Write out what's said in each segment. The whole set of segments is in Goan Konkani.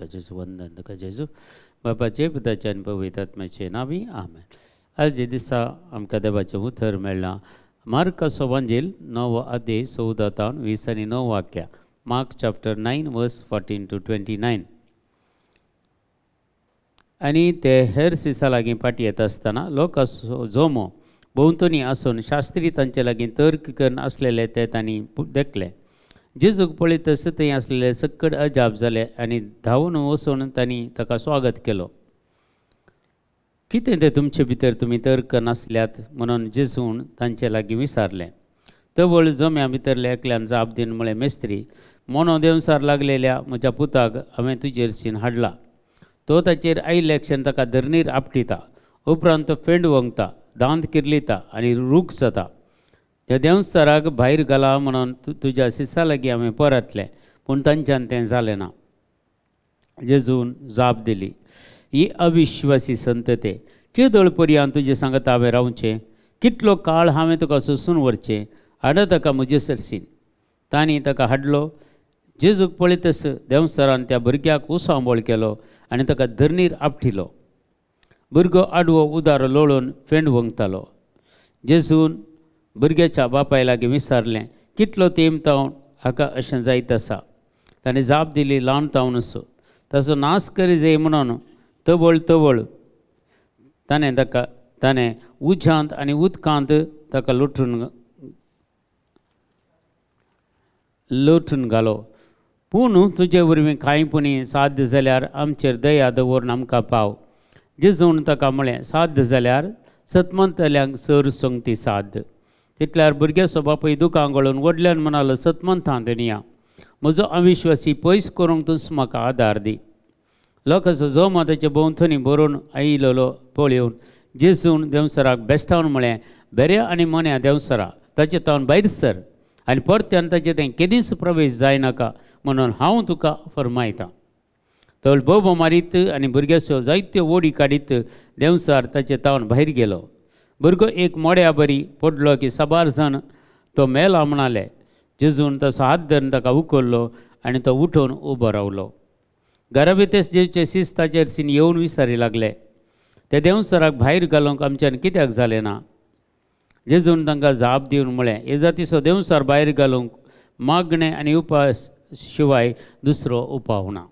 तुका जेजू वंदन, तुका जेजू बापाचे पुताचे आनी पवित्र आत्म्याचे नांवी आमेन. आज जे दिसा आमकां देवाचें उतर मेळ्ळां मार्काचो वांजेल 9 अध्याय 14 तावन 20 आनी 9 वाक्या. Mark chapter 9 verse 14 to 29. आनी ते हेर सिसा लागीं फाटी येता आसतना लोकांचो जोमो भोंवतणी आसून शास्त्री तांचे लागीं तर्क करून आसलेले ते तांणी देखले. जेजूक पळयतच थंय आसलेले सक्कड अजाप जाले आनी धांवून वचून तांणी ताका स्वागत केलो. कितें तें तुमचे भितर तुमी तर्क नासल्यात म्हणून जेजून तांचे लागीं विचारलें. तवळ जम्या भितरल्या एकल्यान जाप दिवन म्हळें, मेस्त्री, मोनो देंवसार लागलेल्या म्हज्या पुताक हांवें तुजेर सीन हाडला. तो ताचेर आयिल्ले क्षण ताका धरणीर आपटिता, उपरांत तो फेंड वंगता, दांत किर्लिता आनी रूख जाता. त्या देंवचाराक भायर घाला म्हणून तुज्या सिसा लागीं हांवें परतलें, पूण तांच्यान तें जालें ना. जेजून जाप दिली, ही अविश्वासी संतते, केदळ पर्यान तुजे सांगता हांवें रावचें? कितलो काळ हांवें तुका सोसून व्हरचें? हाडा ताका म्हजे सरसीन. तांणी ताका हाडलो. जेजूक पळयतच देंवचारान त्या भुरग्याक उसांबळ केलो आनी ताका धरणीर आपटिलो. भुरगो आडवो उदारो लोळून फेंड वंगतालो. जेजून भुरग्याच्या बापाय लागीं विचारलें, कितलो तेंप तावन हाका अशें जायत आसा? ताणें जाप दिली, ल्हान तावनच. ताचो नाश करी जाय म्हणून तवळ तवळ ताणें उज्यांत आनी उदकांत ताका लोटून घालो. पूण तुजे वरवीं कांय पुणी साध्य जाल्यार आमचेर दया दवरून आमकां पाव. जेजून ताका म्हळें, साध्य जाल्यार सतमंतल्यांक सर संगती साध्य. तितल्यार भुरग्याचो बापूय दुकां गळून व्हडल्यान म्हणालो, सतमंतां धनया, म्हजो अविश्वासी पयस करूंक तूंच म्हाका आदार दी. लोकांचो जमो ताचे भोंवतणी भरून आयिल्लो पळोवन जेजून देंवचाराक बेस्टावन म्हळें, बेऱ्या आनी मोन्या देंवचारा, ताचे तावन भायर सर आनी परत्यान ताचे तें केदींच प्रवेश जायनाका म्हणून हांव तुका फरमायतां. तळ बोबो मारीत आनी भुरग्याच्यो जायत्यो ओडी काडीत देंवचार ताचे तावन भायर गेलो. भुरगो एक मोड्या बरी पडलो की साबार जाण तो मेला म्हणाले. जेजून ताचो हात धरून ताका उखल्लो आनी तो उठून उबो रावलो. घरा भितर जेवचे शीस ताचेर सीन येवन विचारी लागले, ते देंवचाराक भायर घालूंक आमच्यान कित्याक जालें ना? जेजून तांकां जाप दिवन म्हळें, हे जातीचो देंवचार भायर घालूंक मागणें आनी उपास शिवाय दुसरो उपाव ना.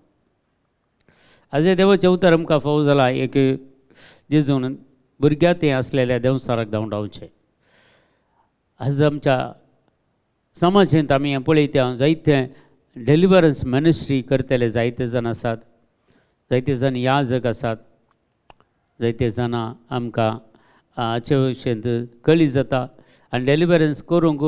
आज देवाचें उतर आमकां फावो जाला एक जेजून भुरग्या तें आसलेल्या देंवचाराक धांवडावचें. आज आमच्या समाजेंत आमी पळयता जायते डेलिवरन्स मिनिस्ट्री करतले जायते जाण आसात, जायते जाण याजक आसात, जायते जाणां आमकां हाचे विशयंत कळी जाता. आनी डेलिवरन्स करूंक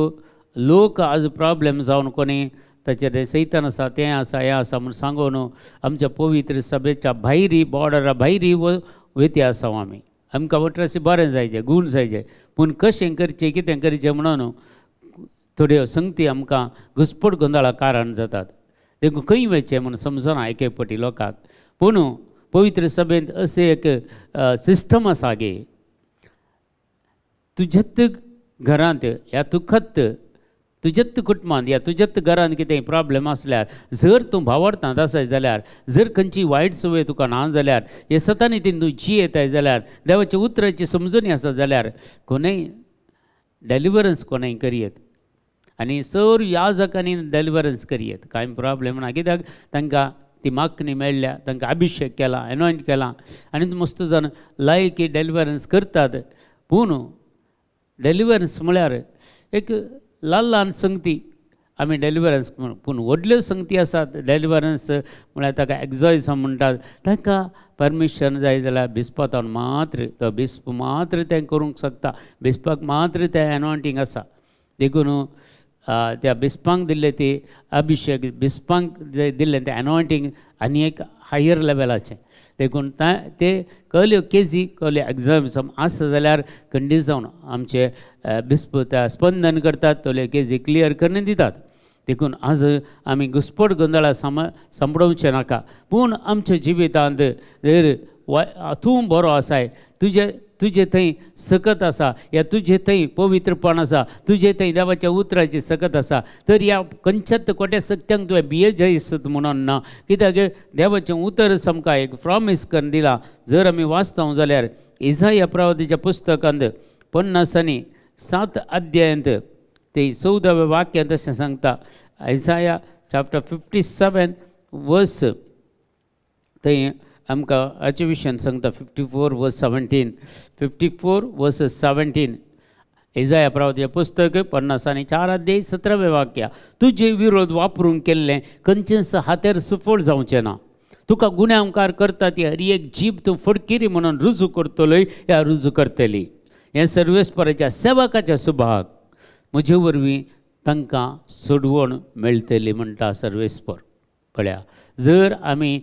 लोक आज प्रॉब्लेम जावन कोणी ताचेर सैतान आसा, तें आसा, हें आसा म्हूण सांगून आमच्या पवित्र सभेच्या भायरी बॉर्डरा भायरी वेती आसा. आमी आमकां वटरासी बरें जायचें, गूण जायचें, पूण कशें करचें कितें करचें म्हणून थोड्यो संगती आमकां घुसपट गोंदळा कारण जातात. देखून खंय वचचें म्हूण समजना एक एक पटी लोकांक. पूण पवित्र सभेंत अशें एक सिस्टम आसा गे, तुज्याच घरांत ह्या तुखत तुज्याच कुटुंबांत या तुज्याच घरांत कितें प्रॉब्लेम आसल्यार जर तूं भावार्थांत आसत जाल्यार, जर खंयची वायट संवय तुका ना जाल्यार, हे सतानी तीन तूं जियेताय जाल्यार, देवाच्या उतराची समजणी आसत जाल्यार कोणूय डेलिवरन्स कोणूय करयेत आनी सर याजकांनी डेलिवरन्स करयेत, कांय प्रॉब्लेम ना. कित्याक तांकां ती मागणी मेळ्ळ्या, तांकां अभिशेक केला, एनॉयंट केला आनी मस्त जाण लायक डेलिवरन्स करतात. पूण डेलिवरन्स म्हळ्यार एक ल्हान ल्हान संगती आमी डेलिवरन्स, पूण व्हडल्यो संगती आसात डेलिवरन्स म्हळ्यार ताका एक्झॉयझम म्हणटात. तांकां परमिशन जाय जाल्यार बिस्पातान मात्र, तो बिस्प मात्र तें करूंक शकता, बिस्पाक मात्र तें एनॉयंटींग आसा. देखून त्या बिस्पांक दिल्लें ती अभिशेक, बिस्पांक दिल्लें तें एनॉयंटींग आनी एक हायर लेवलाचें. देखून ते कहल्यो केजी कहल्यो एग्जाम आसता जाल्यार खंडीत जावन आमचे बिस्प त्या स्पंदन करतात, तोल्यो केजी क्लियर करून दितात. देखून आज आमी घुसपट गोंदळा सांपडोवचें नाका. पूण आमच्या जिवितांत जर तूं बरो आसाय, तुजे तुजे थंय सकत आसा या तुजे थंय पवित्रपण आसा, तुजे थंय देवाच्या उतराची सकत आसा, तर ह्या खंयच्याच कोट्या सत्यांक तुवें भियेजयसत म्हणून ना. कित्याक देवाचें उतर आमकां एक प्रॉमीस करून दिलां. जर आमी वाचता जाल्यार इजाया प्रवादीच्या पुस्तकांत 57 अध्यायांत ते 14व्या वाक्यांत अशें सांगता. आयजाया चॅप्टर 57 वर्स थंय आमकां हाचे विशयान सांगता. 54 वर्स 17, 54 वर्स 17, इजाया प्रवादीचें पुस्तक 54 अध्याय 17वें वाक्य. तुजे विरोध वापरूंक केल्लें खंयचेंच हातेर सुफळ जावचें ना. तुका गुन्यांवकार करता ती हर एक जीब तूं फडकिरी म्हणून रुजू करतलोय या रुजू करतली. हें सर्वेस्पराच्या सेवकाच्या सुभाग म्हजे वरवीं तांकां सोडवण मेळटली म्हणटा सर्वेस्पर. पळया, जर आमी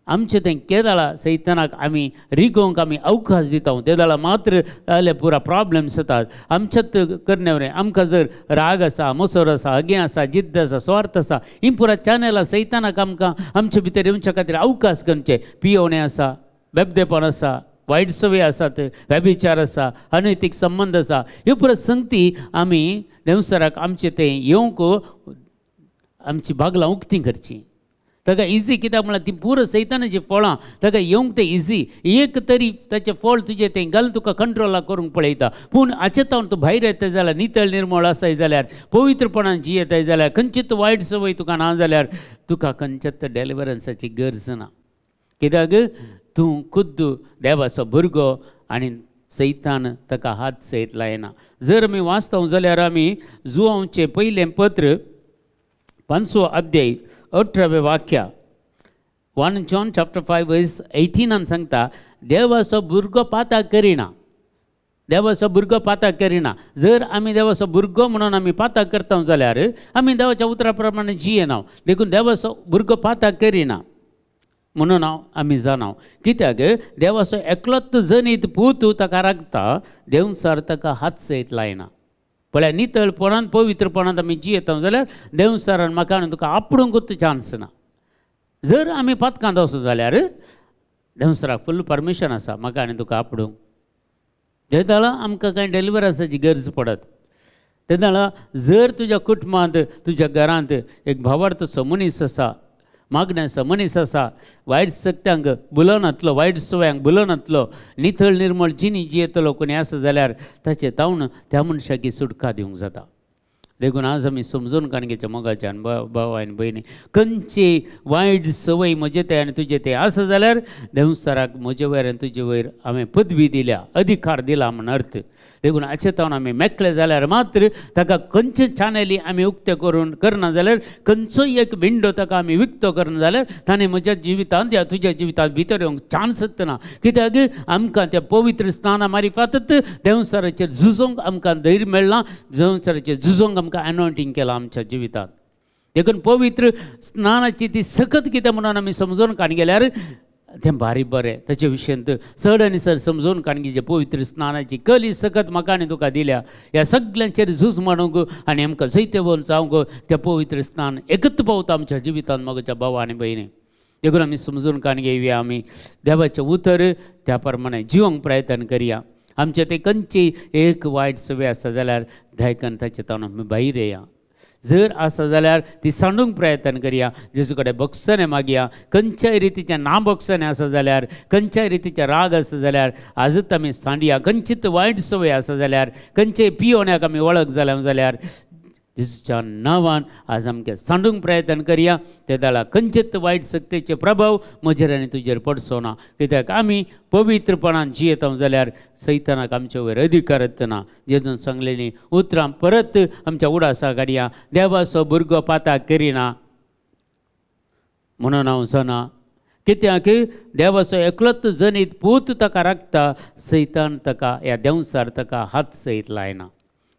आमचें तें केदळा सैतानाक आमी रिगोवंक आमी अवकाश दिता तेदळा मात्र जाल्यार पुरा प्रॉब्लम्स येतात आमच्यात करण्या. आमकां जर राग आसा, मोसर आसा, अगें आसा, जिद्द आसा, स्वार्थ आसा, ही पुरा चॅनलां सैतानाक आमकां आमचे भितर येवच्या खातीर अवकाश करचे. पियोवणें आसा, बेबदेपण आसा, वायट सवय आसात, व्यभिचार आसा, अनैतीक संबंद आसा, ह्यो पुरा संगती आमी देंवसराक आमचें तें येवंक आमची बागलां उक्तीं करचीं. ताका इजी कित्याक म्हळ्यार ती पुरो सैतानाचीं फळां ताका येवंक तें इजी. एक तरी ताचें फळ तुजें तें घालून तुका कंट्रोला करूंक पळयता. पूण हाचे तावन तूं भायर येता जाल्यार, नितळ निर्मळ आसाय जाल्यार, पवित्रपणान जियेताय जाल्यार, खंयचीच वायट संवय तुका ना जाल्यार तुका खंयच्याच डेलिवरन्साची गरज ना. कित्याक तूं खुद्द देवाचो भुरगो आनी सैतान ताका हात सयत लायना. जर आमी वाचता जाल्यार आमी जुवांवचें पयलें पत्र 5 अध्याय 18वें वाक्य, 1 जॉन चॅप्टर 5 वर्स 18 सांगता, देवाचो भुरगो पाता करिना. देवाचो भुरगो पाता करिना. जर आमी देवाचो भुरगो म्हणून आमी पाता करता जाल्यार आमी देवाच्या उतरा प्रमाणे जियेना. देखून देवाचो भुरगो पाता करिना म्हणून हांव आमी जाणाव. कित्याक देवाचो एकलोच जनीत पूत ताका राखता, देंवचार ताका हात सयत लायना. पळया, नितळपणान पवित्रपणांत आमी जियेता जाल्यार देंवचारान म्हाका आनी तुका आपडूंकूच चान्स ना. जर आमी पातकांत वचो जाल्यार देंवचाराक फूल परमिशन आसा म्हाका आनी तुका आपडूंक. तेदळा आमकां कांय डेलिवरन्साची गरज पडत. तेदळा जर तुज्या कुटुंबांत तुज्या घरांत एक भावार्थचो मनीस आसा, मागण्याचो मनीस आसा, वायट सत्यांक बुलनातलो, वायट सवयांक बुलनातलो, नितळ निर्मळ जिणी जियेतलो कोणी आसा जाल्यार ताचें तावन त्या मनशाक सुटका दिवंक जाता. देखून आज आमी समजून काणगेच्या मोगाच्यान भाव आनी भयणी, खंयची वायट संवय म्हजे ते आनी तुजे ते आसा जाल्यार देंवचाराक म्हजे वयर आनी तुजे वयर हांवें पदवी दिल्या, अधिकार दिला म्हण अर्थ. देखून हाचे तावन आमी मेकळे जाल्यार मात्र ताका खंयचे चॅनली आमी उक्ते करून करना जाल्यार, खंयचोय एक विंडो ताका आमी विकतो करना जाल्यार ताणें म्हज्या जिवितांत या तुज्या जिवितांत भितर येवंक चान्स ना. कित्याक आमकां त्या पवित्र स्नाना मारिफातच देंवचाराचेर झुजोंक आमकां धैर्य मेळ्ळां, देंवचाराचेर झुजोंक आमकां अनॉयंटींग केलां आमच्या जिवितांत. देखून पवित्र स्नानाची ती सकत कितें म्हणून आमी समजून काण गेल्यार तें भारी बरें. ताचे विशयांत चड आनी चड समजून काणगेचे पवित्र स्नानाची कली सकत म्हाका आनी तुका दिल्या. ह्या सगल्यांचेर झूज मांडूंक आनी आमकां जैतवंत जावंक तें पवित्र स्नान एकच पावता आमच्या जिवितांत म्हज्या भावा आनी भयणी. देखून आमी समजून काण घेवया, आमी देवाचें उतर त्या प्रमाणे जिवंक प्रयत्न करया. आमचे ते खंयची एक वायट संवय आसा जाल्यार दायकान ताचे तावन आमी भायर येया. जर आसा जाल्यार ती सांडूंक प्रयत्न करया, जेजू कडेन बक्षणें मागया. खंयच्याय रितीचें ना बक्षणें आसा जाल्यार, खंयच्याय रितीचें राग आसा जाल्यार आजच आमी सांडया. खंयचीच वायट संवय आसा जाल्यार, खंयच्याय पियोण्याक आमी वळख जाल्या जाल्यार जेजूच्या नांवान आज आमकां सांडूंक प्रयत्न करया. ते दाळा खंयचेच वायट शक्तीचे प्रभाव म्हजेर आनी तुजेर पडचो ना. कित्याक आमी पवित्रपणान जियेता जाल्यार सैतानाक आमचे वयर अधिकार येतना. जेजून सांगलेलीं उतरां परत आमच्या उडासा काडया, देवाचो भुरगो पाता करिना म्हणून हांव जाणा. कित्याक देवाचो एकलोच जनीत पूत ताका राखता, सैतान ताका ह्या देंवचार ताका हात सयत लायना.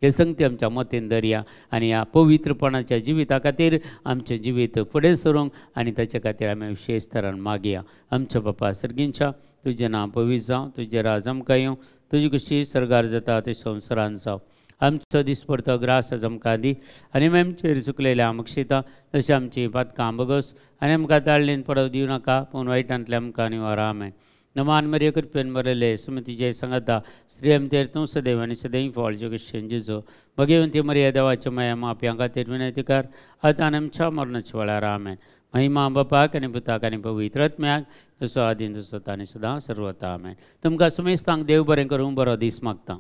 हे संगती आमच्या मतीन धरया आनी ह्या पवित्रपणाच्या जिविता खातीर आमचें जिवीत फुडें सरूंक आनी ताचे खातीर आमी विशेश तरान मागया. आमच्या बापा सर्गींच्या, तुजें नांव पवित्र जावं, तुजें राज आमकां येवं, तुजी कशी सर्गार जाता ते संवसारान जावं. आमचो दिसपडतो ग्रास आज आमकां दी आनी आमचेर चुकलेल्या आमक्षिता तशें आमची पातकां बगस आनी आमकां ताळणेन पडव दिवं नाका, पूण वायटांतलें आमकां निवार. आमेन. नमान मरिया कृपेन भरलेले सुमतीचे सांगाता स्त्रियम तेर तूं सदैव आनी सदैव फळ जोगेशन जेजू भगवंती मरिया देवाच्या माया माप्यां खातीर विनंती कर आतां आमच्या मरणाच्या वेळार आमेन. महिमा बापाक आनी पुताक आनी पवित्र आत्म्याक जसो आदीन तसो आनी सदां सर्वता आमेन. तुमकां सुमेस्तांक देव बरें करूं बरो दीस मागता.